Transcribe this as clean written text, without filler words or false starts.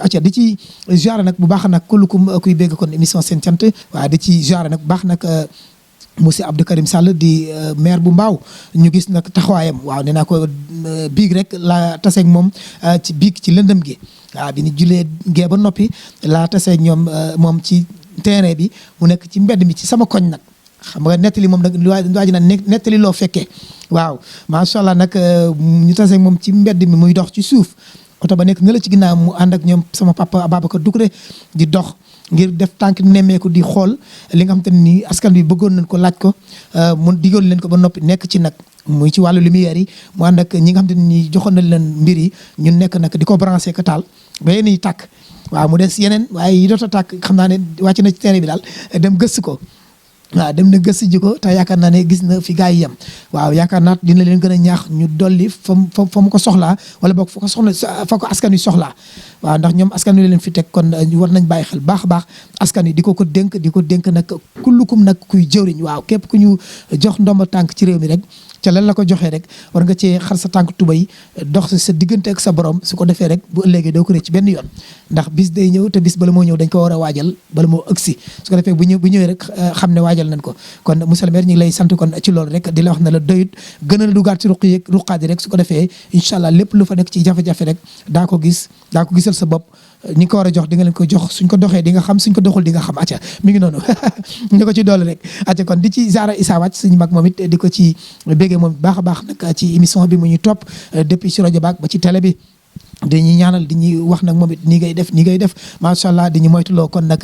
acca di ci genre nag bu baax nag kullukum kuy bégg kon émission seen cant waaw di ci genre nag bu baax nag monsieur Abdou Karim Sall di maire bu Mbaaw ñu gis nag taxawaayam waaw nee naa ko biig rek laa taseeg moom ci biig ci lëndëm gi waaw bi ñu julee gee ba noppi laa taseeg ñoom moom ci terrain bi mu nekk ci mbedd mi ci sama koñ nag xam nga nettali moom nag lu waaj na nettali loo fekkee waaw macha allah nag ñu taseeg moom ci mbedd mi muy dox ci suuf oto ba nekk nga la ci ginnaaw mu ànd ak ñoom sama papa Ababacar Doucouré di dox ngir def tànk nemmeeku di xool li nga xam te ne nii askan bi bëggoon nañ ko laaj ko mu digoon leen ko ba noppi nekk ci nag muy ci wàllu lumière yi mu ànd ak ñi nga xam te ne nii joxoon nañ leen mbir yi ñun nekk nag di ko branché ko taal ba yéen yi tàkk waaw mu des yeneen waaye yi doota tàkk xam naa ne wàcc na ci terrain bi daal dem gëstu ko waaw dem na gëstu ji ko te yaakaar naa ne gis na fi gars yi yem waaw yaakaar naa dina leen gën a ñaax ñu dolli fa mu ko soxlaa wala boog fa ko askan wi soxlaa waaw ndax ñoom askan wi leen fi teg kon war nañ bàyyi xel baax a baax askan wi di ko dénk nag kullukum nag kuy jëwriñ waaw képp ku ñu jox ndomba tànk ci réew mi rek ca lan la ko joxee rek war nga cee xar sa tànk tubay dox sa diggante ak sa borom su ko defee rek bu ëllëgee doo ko rëcc ci benn yoon ndax bis day ñëw te bis bala moo ñëw dañ ko war a waajal bala moo ëgsi su ko defee bu ñëwee rek xam ne waajal nañ ko kon monsieur le maire ñu ngi lay sant kon ci loolu rek di la wax ne la doyut gën a dugaat ci ruqaat yi rek su ko defee incha allah lépp lu fa nekk ci jafe-jafe rek daa ko gisal sa bopp ñi ko war a jox di nga leen ko jox suñ ko doxee di nga xam suñ ko doxul di nga xam acca mi ngi noonu ñu ko ci doole rek acca kon di ci Zahra Issa Wàcc suñu mag moom it di ko ci béggee moom baax a baax nag ci émission bi mu ñuy topp depuis ci rajo baak ba ci télé bi dañuy ñaanal di ñuy wax nag moom it nii ngay def macha allah di ñu moytuloo kon nag